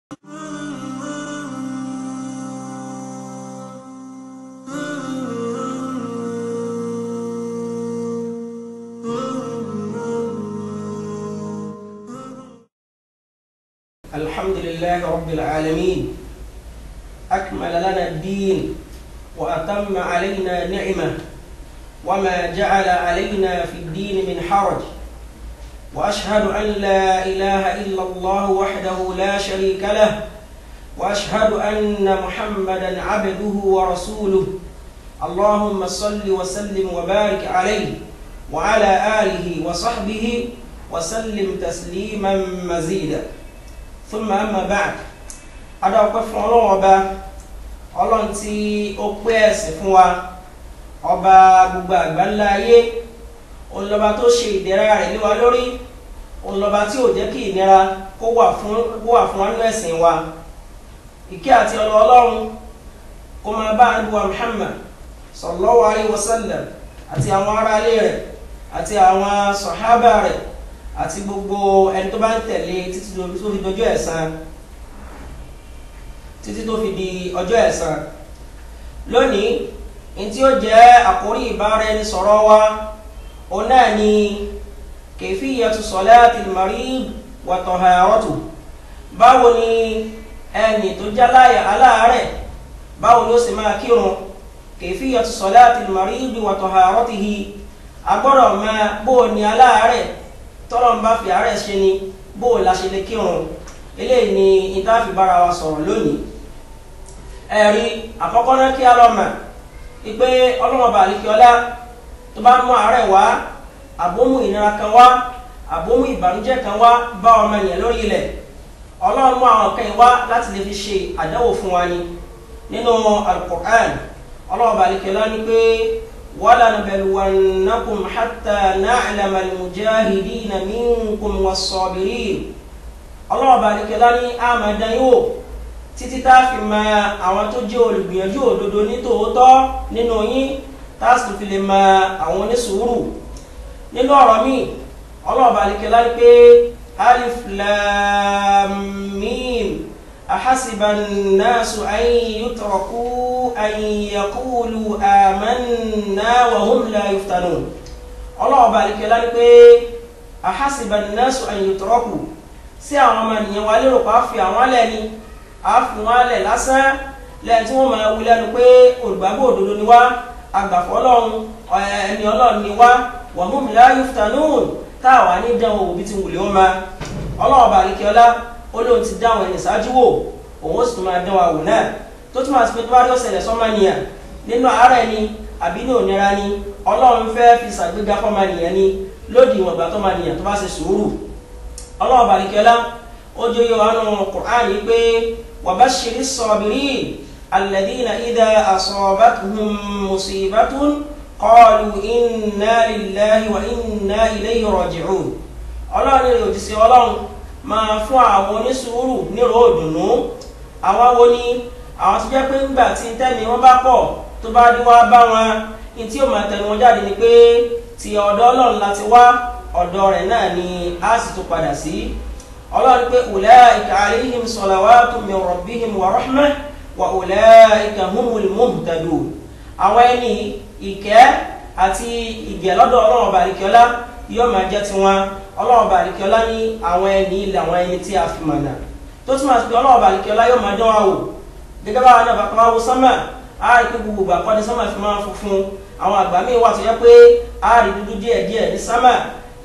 الحمد لله رب العالمين أكمل لنا الدين وأتم علينا نعمه وما جعل علينا في الدين من حرج وأشهد أن لا إله إلا الله وحده لا شريك له وأشهد أن محمدا عبده ورسوله اللهم صل وسلم وبارك عليه وعلى آله وصحبه وسلم تسليما مزيدا ثم أما بعد. Adá ọpẹ́ fún Ọlọ́run ọba, Ọlọ́run tí ó pé ẹ̀sìn fún wa, ọba gbogbo àgbáńlá ayé, òun lọba tó ṣe ìdẹ̀ra rẹ̀ lé wa lórí, òun lọba tí ò jẹ́ kí ìnira kó wà fún wa nínú ẹ̀sìn wa. Ìkẹ́ àti ọlọ́ Ọlọ́run kó máa bá àdúrà Muhammad sallallahu alayhi wa sallam àti àwọn aráalé rẹ̀ àti àwọn sàhábà rẹ̀ àti gbogbo ẹni tó bá ń tẹ̀lé títí tó fi dojú ẹ̀san, títí tó fi di ọjọ́ ẹ̀san. Lónìí, ní tí ó jẹ́ àkórí ìbáraẹnisọ̀rọ̀ wa, òun náà ni kayfiyatu salatil marid wa taharatu. Báwo ni ẹni tó jáláyà aláàárẹ̀, báwo ni ó sì máa kírun? Kayfiyatu salatil marid wa taharatihi. A gbọ́dọ̀ máa bó ni aláàárẹ̀ tọ́lọ́ ń bá fi àárẹ̀ ṣe ni, bó la ṣe lè kírun. Eléyìí ni ìtàfi bára wa sọ̀rọ̀ lónìí. Ẹ̀rí àkọ́kọ́ náà kí a lọ mọ̀ pé Ọlọ́run ọba àlekíọ́lá tó bá mú àárẹ̀ wá, àbómú ìnira kan wá, àbómú ìbànújẹ́ kan wá bá ọmọ ènìyàn lórí ilẹ̀, Ọlọ́run mú àwọn kan wá láti lè fi ṣe àdánwò fún wa ni. Nínú Al-Qur'an, Ọlọ́run ọba àlekíọ́lá ní pé walanabluwannakum hatta na'lama al-mujahidina minkum was-sabirin. Ọlọ́run ọba àlekíọ́lá ní àmàdán yóò títí tá a fi mọ àwọn tó jẹ́ olùgbìyànjú òdodo ní tòótọ́ nínú yín, tá a sì fi lè mọ àwọn onísùúrù. Nínú ọ̀rọ̀ míì, Ọlọ́run ọba àlekíọ́lá ní pé alif lam mim ahasiba an-nasu an yutraku an yaqulu amanna wa hum la yuftanun. Ọlọ́run ọba àlekíọ́lá ní pé ahasiba an-nasu an yutraku, sí àwọn ọmọ ènìyàn wa lérò pa fi àwọn alẹ́ ni, a fi wọn alẹ́ lásán lẹ́yìn tí wọ́n máa wí lẹ́nu pé olùgbàgbọ́ òdodo ni wá, agbàfọ́ Ọlọ́run, ẹni Ọlọ́run ni wá, wa hum la yuftanun, tá a wà ní dánwò òbí ti wùlé wọn ma. Ọlọ́run ọba àlekíọ́lá ó lóun ti dáhùn ẹni ṣáájú wò, òun ó sì tún máa dán wa wò náà. Tó túmọ̀ sí pé tó bá rí ọ̀sẹ̀lẹ̀ sọ́mọnìyàn nínú àárẹ̀ ni àbí ní òníra ni, Ọlọ́run fẹ́ fi ṣàgbéga fọ́mọnìyàn ni lódì ìwọ̀n ìgbà tọ́mọnìyàn tó bá ṣe sùúrù. Ọlọ́run ọba àlekíọ́lá ó jẹ́ yóò wá nù Qur'an yìí pé wabashiri sabirin alladhina idha asabatuhum musibatun qalu inna lillahi wa inna ilayhi raji'un. Ọlọ́run ní òjíṣẹ́ Ọlọ́run máa fún àwọn onísùúrù nírò òdùnnú. Àwọn wo ni? Àwọn tó jẹ́ pé ńgbà tí tẹ́mi wọn bá pọ̀ tó bá dé wá bá wọn, ní tí yóò máa tẹnu wọn jáde ni pé ti ọ̀dọ̀ Ọlọ́run láti wá, ọ̀dọ̀ rẹ̀ náà ni a sì tún padà sí. Ọlọ́run pé ulaika alayhim salawatun min rabbihim wa rahmah wa ulaika humul muhtadun. Àwọn ẹni ìkẹ́ àti ìgẹ̀ lọ́dọ̀ Ọlọ́run ọba àlekíọ́lá yóò máa jẹ́ tiwọn. Ọlọ́run ọba àlekíọ́lá ní àwọn ẹni ilẹ̀ àwọn ẹni tí a fi mọ̀nà. Tó túmọ̀ sí pé Ọlọ́run ọba àlekíọ́lá yóò máa dán wa wò. Gẹ́gẹ́ báwa náà bàbá wo sánmà, á rí pé gbogbo ìgbà kọ́ ni sánmà fi máa ń funfun. Àwọn àgbà míì wà tó yẹ pé á rí dúdú díẹ̀díẹ̀ ní sánmà.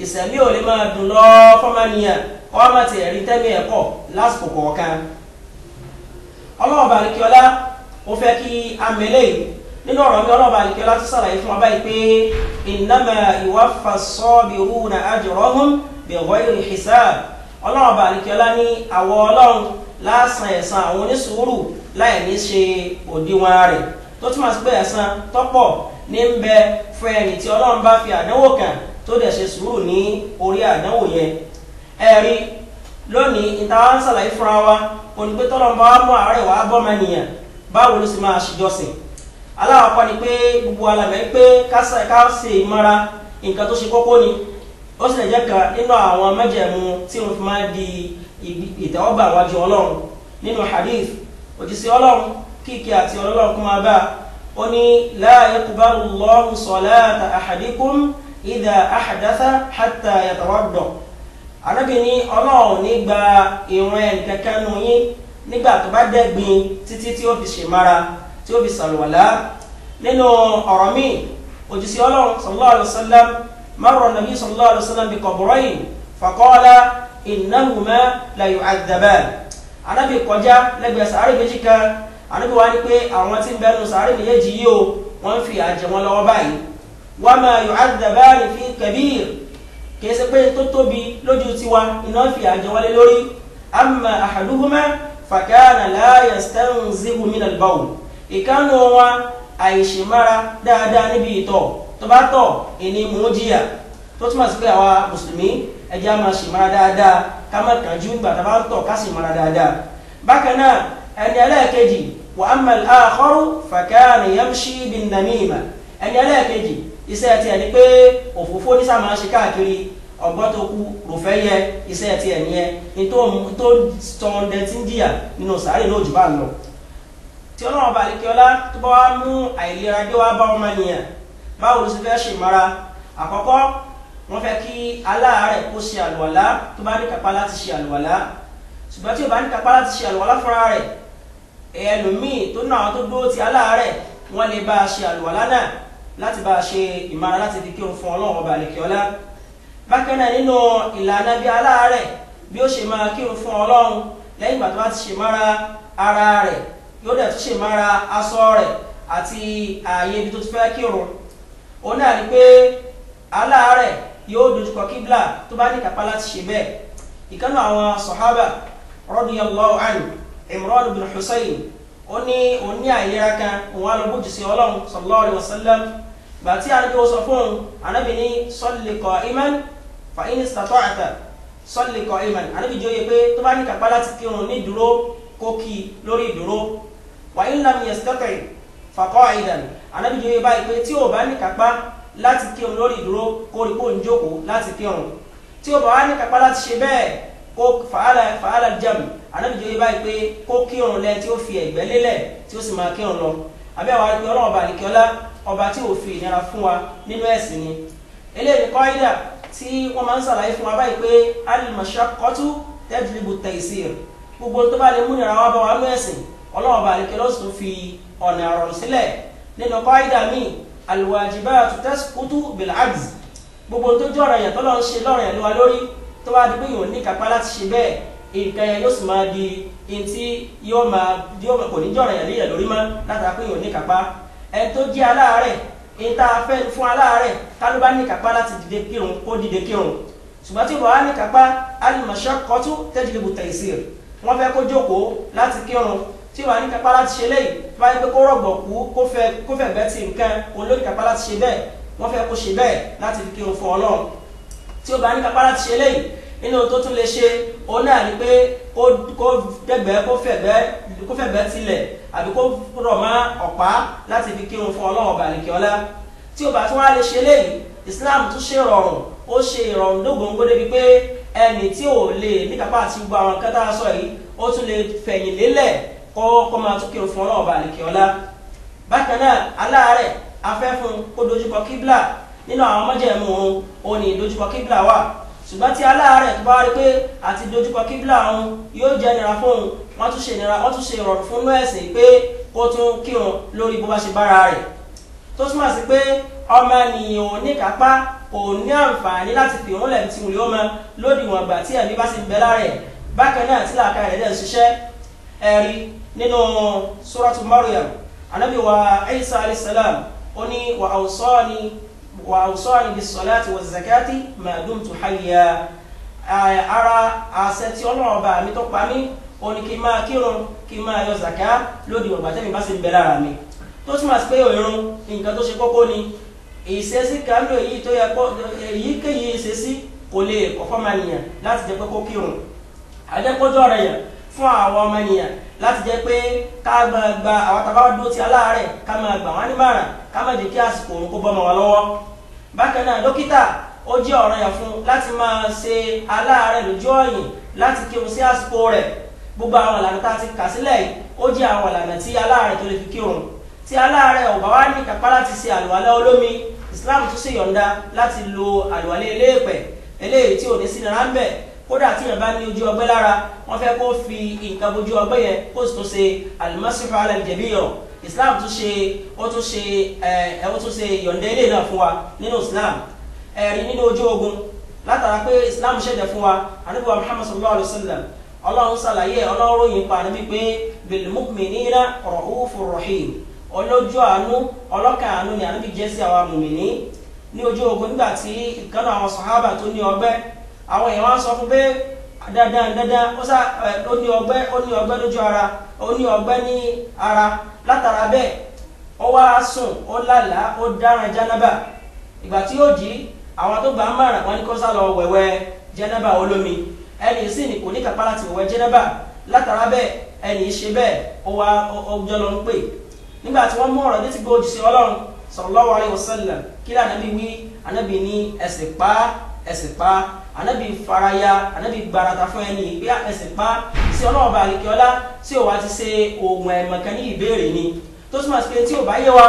Ìsẹ̀mí ò lè máa dùn lọ fọ́mọnìyàn kọ́ má ti ẹ̀rí tẹ́mi ẹ̀kọ́ lásìkò kọ̀ọ̀kan. Ọlọ́run ọba àlekíọ́lá ó fẹ́ kí a mẹ́lẹ̀ yìí. Nínú ọ̀rọ̀ mi, Ọlọ́run ọba àlekíọ́lá tó sàlàyé fún wa báyìí pé innama yuwaffa as-sabiruna ajrahum bighayri hisab. Ọlọ́run ọba àlekíọ́lá ní àwọ̀ Ọlọ́run lásán ẹ̀san àwọn onísùúrù láì ní ṣe òdiwọ̀n rẹ̀. Tó túmọ̀ sí pé ẹ̀san tọ́pọ̀ ní ń bẹ fún ẹni tí Ọlọ́run bá fi àdánwò kàn tó dẹ̀ ṣe sùúrù ní orí àdánwò yẹn. Ẹ̀rí lónìí ìtawà ń sàlàyé fúnra wa onígbé tọ́lọ́run bá wá mú àárẹ̀ wá bọ́mọnìyàn, báwo ló sì máa ṣèjọsìn. Aláwọ̀kọ́ ni pé gbogbo alàmẹ́ pé ká ṣe ìmọ̀ra nǹkan tó ṣe kókó ni, ó sì lè jẹ́ kan nínú àwọn májẹ̀mú tí wọ́n fi máa di ìtẹ́wọ́gbà wájú Ọlọ́run. Nínú hadith òjíṣẹ́ Ọlọ́run kíkí àti Ọlọ́run kó máa bá ó ní la yaqbalu Allahu salata ahadikum idha ahdatha hatta yatawadda. Ànábì ní Ọlọ́run ní gba ìrun ẹnìkankan nù yín nígbà tó bá dẹ́gbin títí tí ó fi ṣèmára tí ó fi ṣàlùwàlá. Nínú ọ̀rọ̀ míì òjíṣẹ́ Ọlọ́run sallallahu alaihi wasallam marra nàbí sallallahu alaihi wasallam bi qabrayn faqala innahuma la yu'adhaban. Ànábì kọjá lẹ́gbẹ̀ẹ́ sàárè méjì kan, Ànábì wá ní pé àwọn tí ń bẹ nínú sàárè méjèèjì yìí o, wọ́n ń fi àjẹ wọn lọ́wọ́ báyìí. Wa ma yu'adhabani fi kabir, kìí ṣe pé tó tóbi lójú tiwa iná fi àjẹ wọlé lórí. Amma ahaduhuma fakana la yastanzihu min al-bawl, ìkànnù wọn àìṣèmára dáadáa níbi ìtọ̀ tó bá tọ̀ ìní mú jìyà. Tó túmọ̀ sí pé àwa mùsùlùmí ẹ jẹ́ á máa ṣèmára dáadáa, ká má kánjú nígbà tá a bá ń tọ̀ ká sì mára dáadáa. Bákan náà ẹni ẹlẹ́ẹ̀kejì wa amma al-akharu fakana yamshi bin-namima, ẹni ẹlẹ́ẹ̀kejì iṣẹ́ tiẹ̀ ni pé òfófó ní sáà máa ń ṣe káàkiri, ọgbọ́n tó kú rò fẹ́ yẹ, iṣẹ́ tiẹ̀ nìyẹn ní tó tọ́ndẹ tí ń jìyà nínú sàárè lójú bá ń lọ. Tí Ọlọ́run ọba àlekíọ́lá tó bá wá mú àìlera dé wá bá ọmọnìyàn, báwo ló ṣe fẹ́ ṣèmára? Àkọ́kọ́ wọ́n fẹ́ kí aláàárẹ̀ kó ṣe àlùwàlá tó bá ní kápá láti ṣe àlùwàlá. Ṣùgbọ́n tí ò bá ní kápá láti ṣe àlùwàlá fúnra rẹ̀, ẹlòmíì tó náà tó dúró ti aláàárẹ̀ wọ́n lè bá a ṣe àlùwàlá náà láti bá a ṣe ìmára láti fi kírun fún Ọlọ́run ọba àlekíọ́lá. Bákan náà nínú ìlànà bí aláàárẹ̀ bí ó ṣe máa kírun fún Ọlọ́run lẹ́yìn ìgbà tó bá ti ṣe mára ara rẹ̀, yóò dẹ̀ tún ṣe mára aṣọ rẹ̀ àti ààyè ibi tó ti fẹ́ kírun. Òun náà ni pé aláàárẹ̀ yóò dojúkọ kíblà tó bá ní kápá láti ṣe bẹ́ẹ̀. Ìkànnì àwọn sọ̀hábà radiyallahu anhu Imran bin Husayn ó ní òun ní àìlera kan, òun á lọ bójú sí Ọlọ́run sallallahu alaihi wasallam. Gbàtí Ànábì ó sọ fún Ànábì ní salli qa'iman fa in istata'ta salli qa'iman. Ànábì jẹ́ òye pé tó bá ní kápá láti kírun ní dúró kó kí lórí ìdúró. Wa in lam yastati' fa qa'idan. Ànábì jẹ́ òye báyìí pé tí ò bá ní kápá láti kírun lórí ìdúró kó rí kó ń jókòó láti kírun. Tí ò bá wá ní kápá láti ṣe bẹ́ẹ̀ kó fa'ala al-jam. Ànábì jẹ́ òye báyìí pé kó kírun lẹ́ tí ó fi ẹ̀gbẹ́ lélẹ̀ tí ó sì máa kírun lọ. Àbẹ́ àwa pé Ọlọ́run ọba àlekíọ́lá ọba tí ò fi ìnira fún wa nínú ẹ̀sìn ni. Eléyìí kọ́ídà tí wọ́n máa ń ṣàlàyé fún wa báyìí pé al-mashaqqatu tajlibu at-taysir, gbogbo tó bá lè mú ìnira wá bá wa nínú ẹ̀sìn, Ọlọ́run ọba àlekíọ́lá ó sì tún fi ọ̀nà àrọ̀rùn sílẹ̀. Nínú kọ́ídà míì al-wajibatu tasqutu bil-'ajz, gbogbo tó jẹ́ ọ̀ranyàn tó lọ́n ṣe lọ́ranyàn lé wa lórí tó bá di pé yóò ní kápá láti ṣe bẹ́ẹ̀, nǹkan yẹn yóò sì máa di ntí yóò máa kò ní jẹ́ ọ̀ranyàn léyàn lórí mọ́ látara pé yóò ní kápá. Ẹni tó jẹ́ aláàárẹ̀, níta fẹ́ fún aláàárẹ̀ ká ló bá ní kápá láti dìde kírun kó dìde kírun. Ṣùgbọ́n tí wàá ní kápá al-mashaqqatu tajlibu at-taysir, wọ́n fẹ́ kó jókòó láti kírun. Tí wàá ní kápá láti ṣe léyìí, tó bá yẹ pé kó rọ̀gbọ̀kú kó fẹ́ bẹ́ẹ̀ ti nǹkan òun ló ní kápá láti ṣe bẹ́ẹ̀, wọ́n fẹ́ kó ṣe bẹ́ẹ̀ láti fi kírun fún Ọlọ́run. Tí ó bá ní kápá láti ṣe léyìí, nínú tó tún lè ṣe òun náà ni pé kó dẹ́gbẹ́ kó fẹ̀gbẹ́ tilẹ̀ àbí kó rọ̀ mọ́ ọ̀pá láti fi kírun fún Ọlọ́run ọba àlekíọ́lá. Tí ó bá tún wá lè ṣe léyìí, Islam tún ṣe ìrọ̀rùn, ó ṣe ìrọ̀rùn dógóńgó débi pé ẹni tí ò lè níkápá àti gbogbo àwọn nǹkan tá a sọ yìí, ó tún lè fẹ̀yìn lélẹ̀ kó máa tún kírun fún Ọlọ́run ọba àlekíọ́lá. Bákan náà aláàárẹ̀ afẹ́ fún kó dojúkọ kíblà. Nínú àwọn májẹ̀mú òun ní ìdojúkọ kíblà wà. Ṣùgbọ́n tí aláàárẹ̀ tó bá rí pé àti dojúkọ kíblà òun yóò jẹ́ nira fún òun, wọ́n tún ṣe ìrọ̀rùn fún ẹ̀sìn pé kó tún kírun lórí bó bá ṣe bára rẹ̀. Tó túmọ̀ sí pé ọmọnìyàn ò ní kápá, kò ní àǹfààní láti fi òun lẹ̀ tí wùlé ó mọ lódiwọ̀n ìgbà tí ẹ̀mí bá sì ń bẹ lára ẹ̀. Bákan náà tí làákà rẹ̀ dẹ̀ ń ṣiṣẹ́. Ẹ̀rí nínú suratu Maryam, Ànábì wa Isa alayhi salam ó ní wa awsani bis-salati waz-zakati ma dumtu hayya. Ara àṣẹ tí Ọlọ́run ọba mi tó pa mí, ó ní kí n máa kírun, kí n máa yọ zàká lódiwọ̀n ìgbà tẹ́mi bá sì ń bẹ lára mi. Tó túmọ̀ sí pé ìrun nǹkan tó ṣe kókó ni. Ìṣesí kan ló èyí tó yẹ kó èyíkéyìí ìṣesí kò lè kọ́ fọ́mọnìyàn láti jẹ́ pé kó kírun. Àjẹkójọ́ rẹ̀ yàn fún àwọn ọmọnìyàn láti jẹ́ pé ká máa gba àwọn tàbá dúró ti aláàárẹ̀, ká máa gbà wọ́n nímọ̀ràn, ká má jẹ́ kí àsìkò òun kó bọ́ ọmọ wa lọ́wọ́. Bákan náà dókítà ó jẹ́ ọ̀ranyàn fún láti máa ṣe aláàárẹ̀ lójú ọ̀yìn láti kírun sí àsìkò rẹ̀. Gbogbo àwọn ìlànà tá a ti kà sílẹ̀ yìí ó jẹ́ àwọn ìlànà tí aláàárẹ̀ tó lè fi kírun. Tí aláàárẹ̀ ò bá wá ní kápá láti ṣe àlùwàlá olómi, Islam tún ṣe yọ̀ǹda láti lo àlùwàlá eléèpẹ̀ eléyìí tí ò ní sí nira ń bẹ̀. Kódà tí yẹn bá ní ojú ọgbẹ́ lára, wọ́n fẹ́ kó fi nǹkan bojú ọgbẹ́ yẹn kó sì tún ṣe al-mashu ala al-jabira. Islam tún ṣe ó tún ṣe ẹ ó tún ṣe yọ̀ǹda eléyìí náà fún wa nínú Islam. Ẹ̀rí nínú ojú ogun, látara pé Islam ṣẹ̀dẹ̀ fún wa, Ànábì wa Muhammad sallallahu alayhi wa sallam, Ọlọ́run ṣàlàyé, Ọlọ́run ròyìn pa Ànábì pé bil mu'minina ra'ufur rahim, olójú àánú ọlọ́kàn àánú ni Ànábì jẹ́ sí àwa mùmìnì. Ní ojú ogun, nígbà tí ìkànnì àwọn sàhábà tó ní ọgbẹ́, àwọn èèyàn wá sọ fún pé dandan dandan ó sá ó ní ọgbẹ́, ó ní ọgbẹ́ lójú ara, ó ní ọgbẹ́ ní ara. Látara bẹ́ẹ̀ ó wá sùn, ó lálàá, ó dáràn jánábà. Ìgbà tí ó jí, àwọn tó gbà á mọ̀ràn wọn ní kó sá lọ wẹ̀wẹ̀ jánábà olómi. Ẹnì sì ní kò ní kápá láti wẹ̀wẹ̀ jánábà. Látara bẹ́ẹ̀ ẹnì ṣe bẹ́ẹ̀ ó wá ọjọ́ lọ ń pè. Nígbà tí wọ́n mú ọ̀rọ̀ létí gbòòjì sí Ọlọ́run sallallahu alaihi wasallam, kí lànàbí wí? Ànábì ní ẹsẹ̀ pa, ẹsẹ̀ pa. Ànábì faraya, Ànábì gbarata fún ẹni pé ẹsẹ̀ pa sí Ọlọ́run bá àlekíọ́lá tí ò wá ti ṣe oògùn ẹ̀mọ̀kan ní ìbéèrè ni. Tó túmọ̀ sí pé tí ò bá yé wa,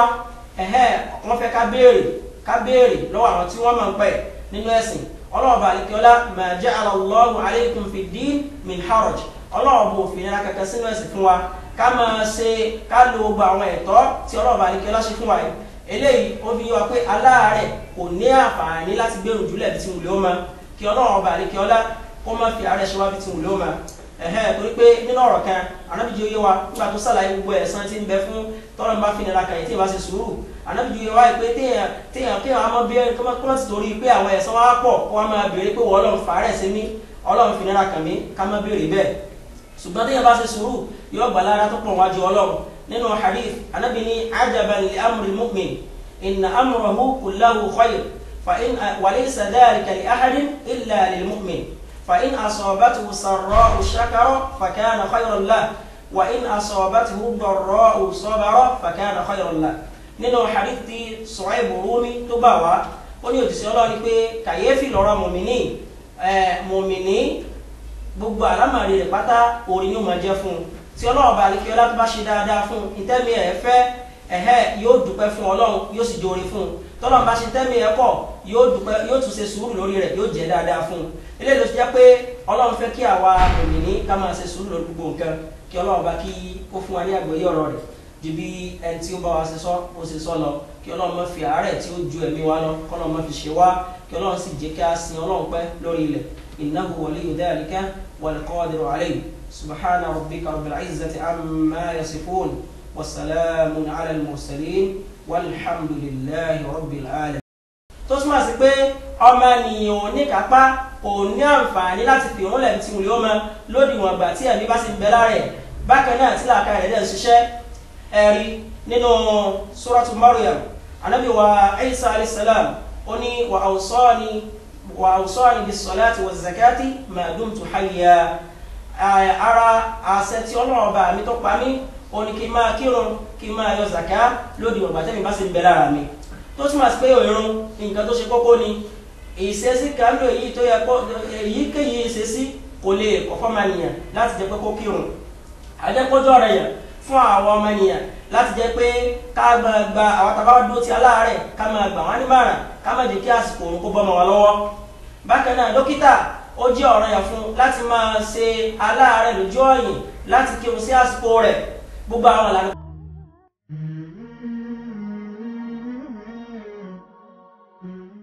ẹ̀hẹ́ wọ́n fẹ́ ká béèrè, ká béèrè lọ́wọ́ àwọn tí wọ́n máa ń pẹ̀ nínú ẹ̀sìn. Ọlọ́run bá àlekíọ́lá ma ja'ala Allahu alaykum fi ddin min haraj, Ọlọ́run bò fi nira kankan sínú ẹ̀sìn fún wa ká máa ṣe, ká lo gbogbo àwọn ẹ̀tọ́ tí Ọlọ́run bá àlekíọ́lá ṣe fún wa yìí. Eléyìí ó fi yé wa pé aláàárẹ̀ kò ní àǹfààní láti gbèrú jùlẹ̀ bí ti wùlé ó ma, kí Ọlọ́run ọba àlekíọ́lá kó má fi àárẹ̀ ṣe wá bí ti wùlé ó ma. Ẹ̀hẹ́ torí pé nínú ọ̀rọ̀ kan Ànábì jẹ́ yé wa nígbà tó ṣàlàyé gbogbo ẹ̀san tí ń bẹ fún tọ́lọ́run bá fi nira kàn yìí tí ì bá ṣe sùúrù. Ànábì jẹ́ yé wa pé téèyàn kéèyàn á mọ bí kó má ti torí pé àwọn ẹ̀san wa pọ̀ kó wá máa béèrè pé wọ́n Ọlọ́run fàárẹ̀ sí mi, Ọlọ́run fi nira kàn mí, ká má béèrè bẹ́ẹ̀. Ṣùgbọ́n téèyàn bá ṣe sùúrù yóò gbà lára tó pọ̀ wájú Ọlọ́run. Nínú hadith Ànábì ní ajaban li amri mu'min inna amrahu kullahu khayr fa in wa laysa dhalika li ahadin illa lil mu'min fa in asabathu sarra'u shakara fa kana khayran lahu wa in asabathu darra'u sabara fa kana khayran lahu. Nínú hadith tí Suhaib Rumi tó gbà wá, ó ní òjíṣẹ́ Ọlọ́run ní pé kàyéfì lọ́rọ̀ mùmíní, mùmíní gbogbo àlámọ̀rí rẹ̀ pátá orí ni ó máa jẹ́ fún un. Tí Ọlọ́run bá àlekíọ́lá tó bá ṣe dáadáa fún un, ìtẹ́mi ẹ̀ fẹ́ ẹ̀hẹ́ yóò dúpẹ́ fún Ọlọ́run, yóò sì jòrè fún un. Tọ́lọ́run bá ṣe tẹ́mi ẹ̀ kọ̀, yóò dúpẹ́, yóò tún ṣe sùúrù lórí rẹ̀, yóò jẹ́ dáadáa fún un. Eléyìí ló ti jẹ́ pé Ọlọ́run fẹ́ kí àwa mùmíní ká máa ṣe sùúrù lórí gbogbo nǹkan, kí Ọlọ́run bá kí ó fún wa ní àgbọ́yé ọ̀rọ̀ rẹ̀ ju bí ẹni tí ó bá wa ṣe sọ ó ṣe sọ lọ. Kí Ọlọ́run má fi àárẹ̀ tí ó ju ẹ̀mí wa lọ, kọ́lọ́run má fi ṣe wá, kí Ọlọ́run sì jẹ́ kí a sin Ọlọ́run pẹ́ lórí ilẹ̀. Innahu waliyyu dhalika wal qadiru alayhi. Subhana rabbika rabbil izzati amma yasifun wa salamun ala al-mursalin walhamdulillahi rabbil alamin. Tó túmọ̀ sí pé ọmọnìyàn ò ní kápá, kò ní àǹfààní láti fi òun lẹ̀ tí wùlé ó mọ lódiwọ̀n ìgbà tí ẹ̀mí bá sì ń bẹ lára ẹ̀. Bákan náà tí làákà rẹ̀ dẹ̀ ń ṣiṣẹ́. Ẹ̀rí nínú suratu Maryam, Ànábì wa Isa alayhi salam ó ní wa awsani bis-salati waz-zakati ma dumtu hayya. Ara àṣẹ tí Ọlọ́run ọba mi tó pa mí ó ní kí n máa kírun, kí n máa yọ zàká lódiwọ̀n ìgbà tẹ́mi bá sì ń bẹ lára mi. Tó túmọ̀ sí pé ìrun nǹkan tó ṣe kókó ni. Ìṣesí kan ló èyí tó yẹ kó èyíkéyìí ìṣesí kò lè kọ́ fọ́mọnìyàn láti jẹ́ pé kó kírun. Àjẹkójọ́ rẹ̀ yàn fún àwọn ọmọnìyàn láti jẹ́ pé ká máa gba àwọn tàbá dúró ti aláàárẹ̀, ká máa gbà wọ́n nímọ̀ràn, ká má jẹ́ kí àsìkò òun kó bọ́mọ wa lọ́wọ́. Bákan náà dókítà ó jẹ́ ọ̀ranyàn fún láti máa ṣe aláàárẹ̀ lójú ọ̀yìn láti kírun sí àsìkò rẹ̀. Gbogbo àwọn ìlànà.